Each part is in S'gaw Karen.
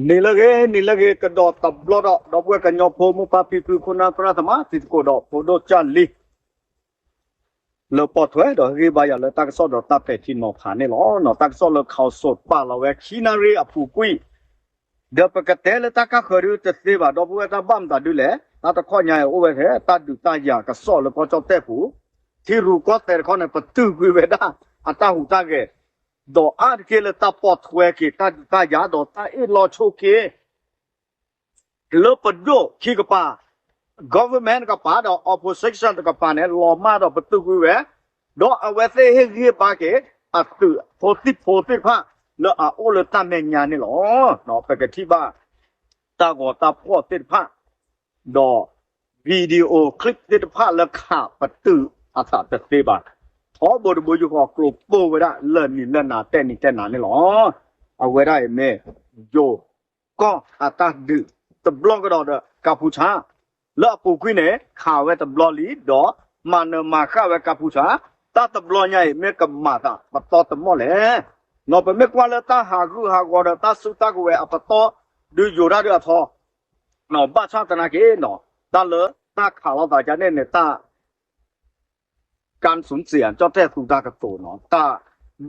နံၤလၢအဂ့ၤ နံၤလၢအဂ့ၤ ကဒီးတဘျီဒီး ဒီပုၢ်ဝဲၢ်ကညီဖိ မိၢ်ပၢ်ဖံဖု ခိၣ်နၢ်သရၣ်သမါ တံၤသကိးဒီးဖိဒိၣ်ကၢ်လံၤ လၢပိာ်ထွဲဒီးဟ့ၣ်ဂံၢ်ဘါယၤလၢတၢ်ကစီၣ်ဒီးတၢ်ပဲာ်ထံနီၤဖးန့ၣ်လီၤ. တၢ်ကစီၣ်လၢ Khaosod ပာ်လီၤဝဲခံနၣ်ရံၣ်အပူၤကွံာ် ဒီးပကတဲလၢတၢ်ကၢ်ဃၢၤဒုတသ့ဘၣ် ဒီပုၢ်ဝဲၢ် တၢ်ဘၣ်မတၤဒုလဲၣ် တၢ်တခီညါအံၤအိၣ်ဝဲထဲတၢ်ဒုးတၢ်ယၤကစီၣ်လၢကီၢ်ကၠီၣ်တဲၣ်ပူၤ ထံရူၢ်ကီၢ်သဲးတခီန့ၣ် ပတုာ်ကွံာ်ဝဲဒၣ်အတၢ်ဟူးတၢ်ဂဲၤ ဒီးအါတက့ၢ်လၢတၢ်ပိာ်ထွဲက့ၤတၢ်ဒုးတၢ်ယၤ ဒီးတၢ်အ့ၣ်လိာ်ဆိးက့ လၢပဒိၣ်ခံကပၤ government တကပၤဒီး opposition တကပၤန့ၣ် လီၤမၢ်ဒီးပတုာ်ကွံာ်ဝဲ ဒီးအဝဲသ့ၣ်ဟ့ၣ်ဂံၢ်ဘါက့ၤ အသုးဖိသံၣ်ဖိသ့ၣ်တဖၣ် လၢအအိၣ်လၢတၢ်မဲာ်ညါန့ၣ်လီၤ. ပကထံၣ်ဘၣ် တၢ်ဂီၤတၢ်ဖီၣ်သ့ၣ်တဖၣ် ဒီး video clip သ့ၣ်တဖၣ်လၢခးပတုာ်အသးတသ့ဘၣ် ထီဘိတဘိယူၢ်ဃီကျိၤပိၢ်ဝဲဒၣ်လၢနံၤလၢနၤ တဲနံၤတဲနၤန့ၣ်လီၤ. အဝဲဒၣ်အံၤမ့ၢ် ယိၤကီၢ်အတၢ်ဒုးတဘျီကဒီးဒီး ကၢ်ဖူဆါ လၢအပူၤကွံာ်န့ၣ် ခးဝဲတဘျီလံ ဒီးမၤနၢၤမၤဃၣ်ဝဲကၢ်ဖူဆါ တၢ်တဘျီညါအံၤ မ့ၢ်ကမၤသးပတီၢ်တမီၢ်လဲၣ်. နီၢ် ပမ့ၢ်ကွၢ်လၢတၢ်ဟးဂူာ်ဟးဂီၤဒီးတၢ်စုတၢ်ကဝဲၤအပတီၢ် ဒုးယိၤတၢ်ဒုးအထီ ဘၣ်ဆၣ်သနာ်က့ တၢ်လၢတၢ်ခးလိာ်သးဒ်န့ၣ်န့ၣ် တၢ် ကၢ်စူၣ်စ့ၣ် ကၠီၣ်တဲၣ်သူတၢ်ကတိၤနီၢ် တၢ်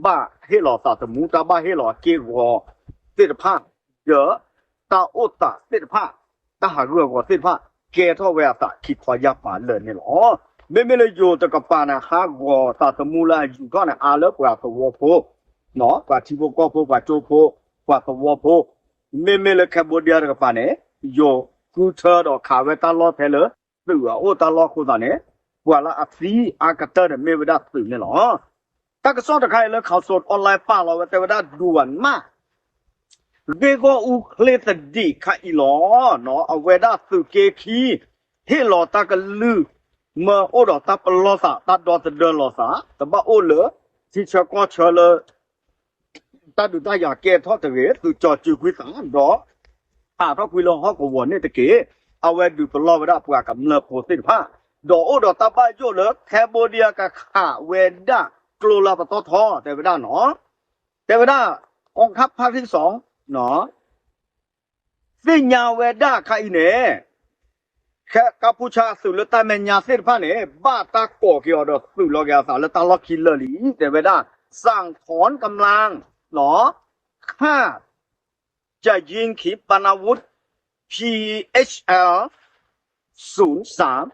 ဘၣ်ဟ့ၣ်လီၤသးသမူ တၢ်ဘၣ်ဟ့ၣ်လီၤအက့ၢ်အဂီၤသ့ၣ်တဖၣ် ဒီးတၢ်အိၣ်သးသ့ၣ်တဖၣ် တၢ်ဟးဂူာ်ဟးဂီၤသ့ၣ်တဖၣ် ကဲထီၣ်ဝဲအသးခံခီယၢ်ပၤလၢာ်န့ၣ်လီၤ. မ့မ့ၢ်လၢယိၤတကပၤန့ၣ် ဟးဂီၤသးသမူလၢအယူၤထီၣ်န့ၣ် အါလၢပှၤသဝီဖိ ပှၤထံဖိကီၢ်ဖိ ပှၤကၠိဖိ ပှၤသဝီဖိ မ့မ့ၢ်လၢ Cambodia တကပၤန့ၣ် ယိၤဃုထၢဒီးခးဝဲတၢ်လီၢ်ထဲလၢ သုးအအိၣ်တၢ်လီၢ်အဃိသတးန့ၣ် ပှၤလၢအသံအါကတၢၢ်န့ၣ်မ့ၢ်ဝဲဒၣ်သုးန့ၣ်လီၤ. တၢ်ကစီၣ်တခါအံၤလၢ Khaosod Online ပာ်လီၤဝဲတဲဝဲဒၣ် ဒူဝးမၢ် ဂ့ၢ်ဂီၢ်အူချ့သဒံးခါအံၤလီၤ. အဝဲဒၣ်သုးက့ခံ ဟ့ၣ်လီၤတၢ်ကလုၢ် မၢအိၣ်ဒီးတၢ်ပလီၢ်သး တၢ်ဒီသဒၢလီၤသး တဘၣ်အိၣ်လၢ ထံဆၢကီၢ်ဆၢလၢ တၢ်ဒုးတၢ်ယၤကဲထီၣ်တဂ့ၤ သုးကၠီၤစုၤကွံာ်သးဒီး ဟးထီၣ်ကွံာ်လၢဟီၣ်ကဝီၤန့ၣ်တက့ၢ်. အဝဲဒုးပလီၢ်ဝဲဒၣ်ပှၤကမျၢၢ်ဖိသ့ၣ်တဖၣ် ဒီးအိၣ်ဒီးတၢ်ဘၣ်ယိၣ်လၢ Cambodia ကခးဝဲဒၣ်ကျိလၢပတီၢ်ထီ တဲဝဲဒၣ်နီၢ် တဲဝဲဒၣ် กองทัพภาคที่สอง သ့ၣ်ညါဝဲဒၣ်ခါအံၤန့ၣ် ကၢ်ဖူဆါအသုးလၢတၢ်မဲာ်ညါသ့ၣ်တဖၣ်န့ၣ် ဘၣ်တၢ်ကိးက့ၤအီၤဒီးသုးလီၤက့ၤအသးလၢတၢ်လီၢ်ခံလၢာ်လံ တဲဝဲဒၣ် สั่งถอนกำลัง ခန့် จะยิงขีปนาวุธ พีเอชแอล ศูนย์สาม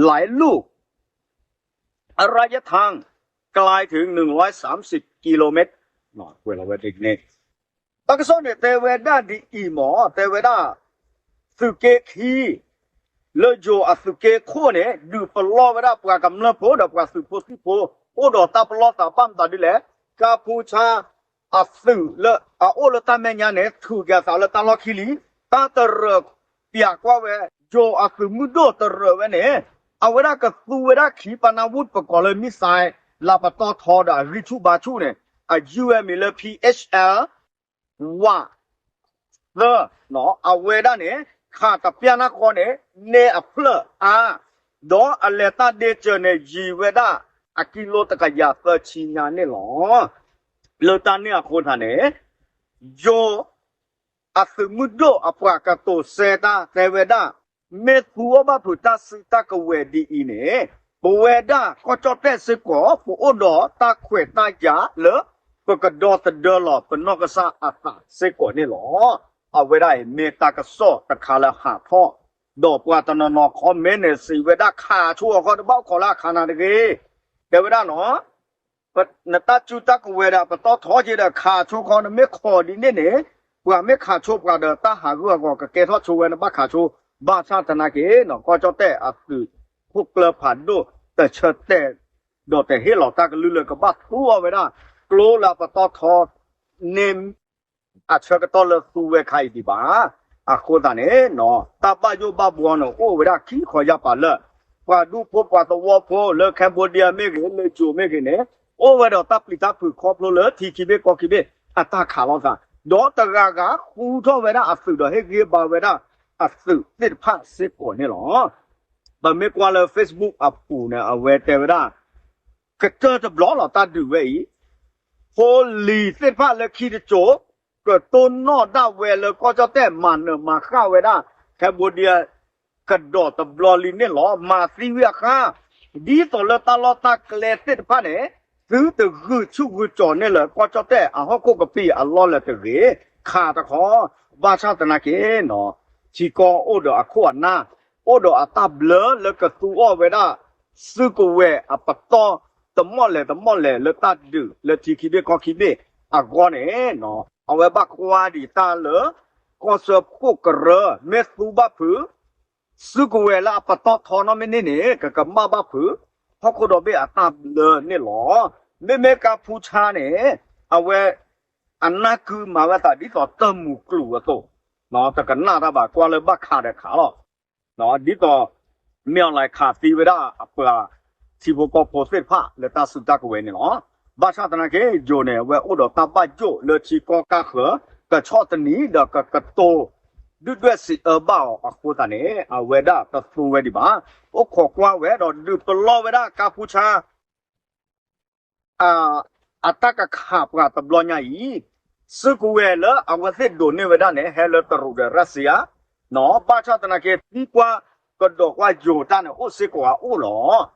หลายลูก ระยะทางไกลถึง หนึ่งร้อยสามสิบกิโลเมตร ကွဲးလီၤဝဲဒ်န့ၣ် တၢ်ကစီၣ်န့ၣ် တဲဝဲဒၣ်ဒ်အံၤမ့ၢ် တဲဝဲဒၣ် သုးက့ခံ လၢယိၤအသုးက့ခိၣ်န့ၣ် ဒုးပလီၢ်ဝဲဒၣ်ပှၤကမျၢၢ်ဖိဒီးပှၤသုးဖိသံၣ်ဖိ အိၣ်ဒီးတၢ်ပလီၢ်သးဘၣ်မတၤဒ်လဲၣ် ကၢ်ဖူဆါ အသုးလၢအအိၣ်လၢတၢ်မဲာ်ညါန့ၣ် ထုးက့ၤအသးလၢတၢ်လီၢ်ခံလံ. တၢ်တရၢၢ်ပၠးကွၢ်ဝဲ ယိၤအသုးမုၢ်ဒိၣ်တရၢၢ်ဝဲန့ၣ် အဝဲဒၣ်ကသူဝဲဒၣ် ขีปนาวุธ ပကိးလၢ missile လၢပတီၢ်ထီဒီးအဂံၢ်ဆူၣ်ဘါဆူၣ်န့ၣ် အယုၢ်ဝဲမံၤလၢ P H L ဝး သၢ အဝဲဒၣ်န့ၣ် ခးတပျၢ်နၢ်ဃီန့ၣ် န့ၢ်အဖျၢၣ်အါ ဒီးအလဲၤတၢ်ဒ့စၢၤန့ၣ် ယံၤဝဲဒၣ် အကံလိတကယၤသၢဆံညါန့ၣ်လီၤ. လၢတၢ်န့ၣ်အဃိသတးန့ၣ် ယိၤ အသုးမုၢ်ဒိၣ်အပှၤကတိၤဆၢတၢ်တဲဝဲဒၣ် မ့ၢ်သူအီၣ်ဘၣ်ဖုးတၢ်စုတၢ်ကဝဲၤဒ်အံၤန့ၣ် ပဝဲဒၣ်ကီၢ်ကၠီၣ်တဲၣ်စ့ၢ်ကီး ပအိၣ်ဒီးတၢ်ခွဲးတၢ်ယာ်လၢ ပကဒီသဒၢလီၤပနီၢ်ကစၢ်အသးစ့ၢ်ကီးန့ၣ်လီၤ. အဝဲဒၣ်အံၤမ့ၢ်တၢ်ကစီၣ်တခါလၢဟးထီၣ် ဒီးပှၤတနီၤနီၤ comment န့ၣ် စံးဝဲဒၣ် ခးဆိအီၤခီ တဘၣ်အိၣ်ခိးလၢအခါနၤတဂ့ၤ တဲဝဲဒၣ်နီၤ နတၢ်စုတၢ်ကဝဲၤဒီး ပတီၢ်ထီက့ၤဒီး ခးဆိခီ နမ့ၢ်ခိးဒ်န့ၣ်န့ၣ် ပှၤမ့ၢ်ခးဆိပှၤဒီး တၢ်ဟးဂူာ်ဟးဂီၤကကဲထီၣ်ဆိဝဲ နဘၣ်ခးဆိ ဘၣ်ဆၣ်သနာ်က့ နီၢ် ကီၢ်ကၠီၣ်တဲၣ်အသုး ခိၣ်ကျၢၢ်ဖးဒိၣ် တဆၢတဲာ် ဒီးတဟ့ၣ်လီၤတၢ်ကလုၢ်လၢကဘၣ်သူအီၤဝဲဒၣ် ကျိလၢပတီၢ်ထီန့ၣ် အဆၢကတီၢ်လၢသူဝဲခါအံၤဒံးဘၣ်. အဃိသတးန့ၣ် တၢ်ဘၣ်ယိၣ်ဘၣ်ဘှီန့ၣ် အိၣ်ဝဲဒၣ်ခံခီယၢ်ပၤလၢာ် ပှၤဒူဖိပှၤသဝီဖိလၢ Cambodia မ့ၢ်ဂ့ၤ လၢယိၤမ့ၢ်ဂ့ၤန့ၣ် အိၣ်ဝဲဒီးတၢ်ပျံၤတၢ်ဖုးခီဖျိလၢထံခံဘ့ၣ်ကီၢ်ခံဘ့ၣ် အတၢ်ခးလိာ်သး ဒီးတဂၤဂၤဃူထီၣ်ဝဲဒၣ်အသုးဒီး ဟ့ၣ်ဂံၢ်ဘါဝဲဒၣ်အသုးသ့ၣ်တဖၣ်စ့ၢ်ကီးန့ၣ်လီၤ. ပမ့ၢ်ကွၢ်လၢ Facebook အပူၤန့ၣ် အဝဲတဲဝဲဒၣ် ကတၢၢ်တဘျီလီၤ တၢ်ဒုးဝဲအံၤ ဖိလံၤသ့ၣ်တဖၣ်လၢခံတစိၤ ကတိၢ်နီၣ်ဒၣ်ဝဲလၢကီၢ်ကၠီၣ်တဲၣ်မၤနၢၤမၤဃၣ်ဝဲဒၣ် Cambodia ကဒီးတဘျီလံန့ၣ်လီၤ. မၤသံဝံၤအခါ ဒ်သိးလၢတၢ်လီၢ်တၢ်ကျဲသ့ၣ်တဖၣ်န့ၣ် သုတဂုာ်ဆူၣ်ဂုာ်ကၠီၤန့ၢ်လၢကီၢ်ကၠီၣ်တဲၣ်အဟီၣ်ခိၣ်ကပံာ်အလီၢ်လၢၤတဂ့ၤ, ခးတခီ, ဘၣ်ဆၣ်သနာ်က့နီၤ, ထံကီၢ်အိၣ်ဒီးအခိၣ်အနၢ်, အိၣ်ဒီးအတၢ်ဘျၢလၢကသူအီၣ်ဝဲဒၣ် စုကဝဲၤအပတီၢ်တမီၣ်လဲၣ်တမီၣ်လဲၣ်လၢတၢ်ဒုးလၢထံခံဘ့ၣ်ကီၢ်ခံဘ့ၣ်အဂီၢ်န့ၣ်, အဝဲဘၣ်ကွၢ်ဒံးတၢ်လၢ ကီၢ်စၢဖှိၣ်ကရၢ မ့ၢ်သူဘၣ်ဖုး စုကဝဲၤလၢအပတီၢ်ထီနီၣ်မ့ၢ်န့ၢ်န့ၣ် ကကမၣ်ဘၣ်ဖုး ဟီၣ်ခိၣ်ဒီဘ့ၣ်အတၢ်ဘျၢန့ၣ်လီၤ. မ့မ့ၢ်ကါဖူဆါန့ၣ် အဝဲ အနၢ်ကုမၤဝဲသးဒ်သိးတၢ်မူၤကျိၤအသိး, တကနၣ်တၢ်ဘၣ် ကွၢ်လၢဘၣ်ခးဒီးခးလီၤ. ဒ်သိး မ့ၢ်အီၤလဲၤခးသံဝဲဒၣ်အပှၤထံဖိကီၢ်ဖိသ့ၣ်တဖၣ်လၢတၢ်စုတၢ်ကဝဲၤန့ၣ်လီၤ. ဘၣ်ဆၣ်သနာ်က့ ယိၤန့ၣ် အဝဲအိၣ်ဒီးတၢ်ဘၣ်ယိၣ်လၢထံကီၢ်ကၢ်ဃၢၤ ကဆီၣ်သနံးဒီးကကတိၤ ဒုၣ်ဒွဲၣ်စံးအၢဘၣ်အီၤအဃိသတးန့ၣ် အဝဲဒၣ်တသူဝဲဒံးဘၣ်. အိၣ်ခိးကွၢ်ဝဲဒီးဒုးပလီၢ်ဝဲဒၣ်ကါဖူဆါ အတၢ်ကခးပှၤတဘျီညါအံၤ, စုကဝဲၤလၢအဝဲသ့ၣ်ဒိးန့ၢ်ဝဲဒၣ်န့ၣ် ဟဲလၢတရူးဒီးရၢၡံယါ, ဘၣ်ဆၣ်သနာ်က့ သံကွၢ်ကဒီးကွၢ်ယိၤတၢ်န့ၣ် အိၣ်စ့ၢ်ကီးအအိၣ်လီၤ.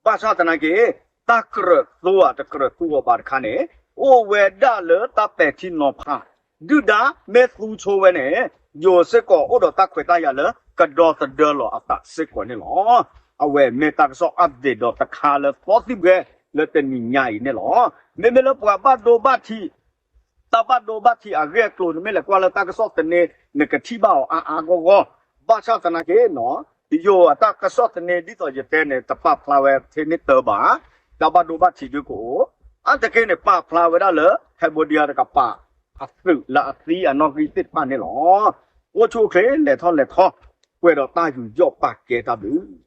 ဘၣ်ဆၣ်သနာ်က့ တၢ်ကြၢးသူအီၤတကြၢးသူအီၤဘၣ်တခါန့ၣ် အိၣ်ဝဲဒၣ်လၢတၢ်ပဲာ်ထံနီၤဖး, ဒုၣ်ဒါမ့ၢ်သူဆိဝဲန့ၣ် ယိၤစ့ၢ်ကီးအိၣ်ဒီးတၢ်ခွဲးတၢ်ယာ်လၢကဒီသဒၢလီၤအသးစ့ၢ်ကီးန့ၣ်လီၤ. အဝဲမ့ၢ်တၢ်ကစီၣ် update ဒီးတခါလၢသီသံၣ်ဘှဲလၢတနံၤညါအံၤန့ၣ်လီၤ. မ့မ့ၢ်လၢပှၤဘၣ်ဒိဘၣ်ထံး တၢ်ဘၣ်ဒိဘၣ်ထံးအဂ့ၢ်အကျိၤ နမ့ၢ်လဲၤကွၢ်လၢတၢ်ကစီၣ်သန့ နကထံၣ်ဘၣ်အီၤအါအါဂီၢ်ဂီၢ်, ဘၣ်ဆၣ်သနာ်က့နီၤ, ယိၤအတၢ်ကစီၣ်သန့ ဒ်သိးယတဲန့ၣ် တပာ်ဖျါဝဲထဲန့ၣ်တၢ်ဘၣ်, တၢ်ဘၣ်ဒိဘၣ်ထံးဒုကအိၣ်, အါတက့ၢ်န့ၣ် ပာ်ဖျါဝဲဒၣ်လၢ Cambodia တကပၤအသုးလၢအသံအနီၣ်ဂံၢ်သ့ၣ်တဖၣ်န့ၣ်လီၤ. အိၣ်ဆူၣ်အိၣ်ချ့ လဲၤထီၣ်လဲၤထီ, ပှဲၤဒီးတၢ်ယူးယီၣ်ပာ်ကဲတၢ်ဘျုး